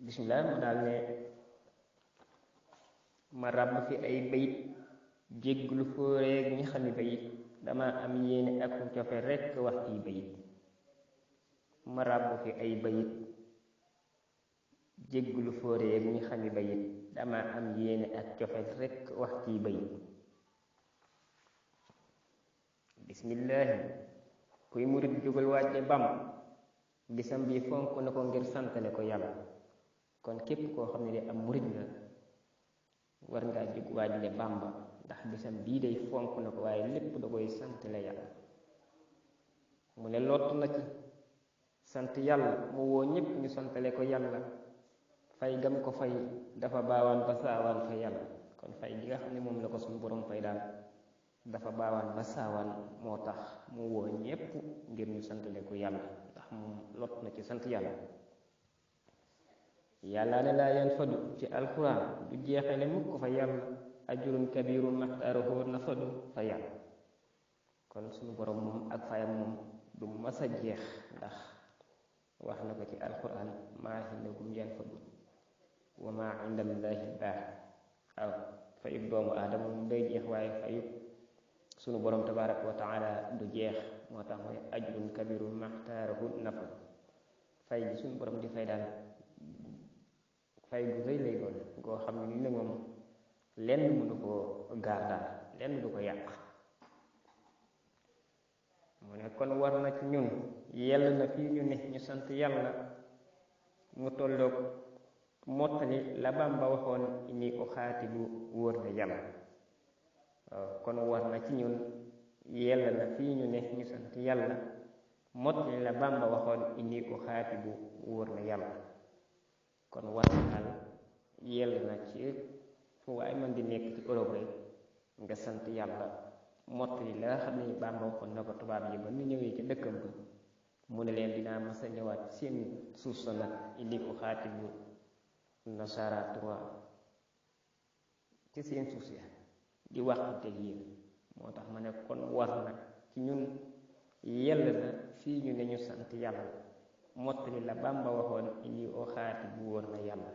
bismillah mu daal ne ma ràbb fi ay bayit jégglu fóoreeg ñi xami bayit dama am yéene ak cofe rekk wax ciy bayit ma ràbb fi ay bayit jégglu fóoreeg ñi xami bayit dama am yéene ak cofe rekk wax ciy bayit bismillaahi kuy murit jógal wàcce bam bisam bi fonk na ko ngir santale ko yàlla kon képp koo xam ne de am murit la war ngaa jóg waajale Bàmba ndax bisam bii day fonk na ko waaye lépp da koy santale yàlla mu ne lott na ci sant yàlla mu woo ñépp ñu santale ko yàlla fay gam ko fay dafa baawaan ba saawaan fa yàlla kon fay gi nga xam ne moom la ko suñu borom fay daal dafa baawaan ba saawaan moo tax mu woo ñépp ngir ñu santale ko yàlla ndax moom lott na ci sant yàlla yàlla ne laa yan fadu ci alquran du jeexale mukk fa yàlla ajurun kabirun maxtaaruhu na fadu fa yàlla kon suñu borom moom ak fayam moom du masa jeex ndax wax na ko ci alquran maa indakum yan fadu wa maa indallaahi baax aw fayub doomu aadama moom day jeex waaye fayub sunu borom tabaraka wa taala du jeex moo tax mooy ajrun kabirun maxtaaruhu na fadu fay gi sunu borom di fay daal fay gu rëy lay doon goo xam ne ni nag moom lenn mënu koo gaar daal lenn du ko yàq mu ne kon war na ci ñun yell na fii ñu ne ñu sant yàlla mu tolloog mottali la Bàmba waxoon ni ko xaati bu wóor na yàlla kon war na ci ñun yell na fii ñu ne ñu sant yàlla mottali la Bàmba waxoon ni ko xaati bu wóor na yàlla kon war na daal yell na ci fu waaye man di nekk ci Europe rek nga sant yàlla mottali la nga xam ne Bàmba waxoon na ko tubaab yi ba ñu ñëwee ci dëkkam ba mu ne leen dinaa mas a ñëwaat seen suuf sa nag indi ko xaati bu nasara ci seen suuf si di waxante yéen moo tax ma ne kon war na ci ñun yell na fii ñu ne ñu sant yàlla mottali la Bàmba waxoon indi ko xaati bu wóor na yàlla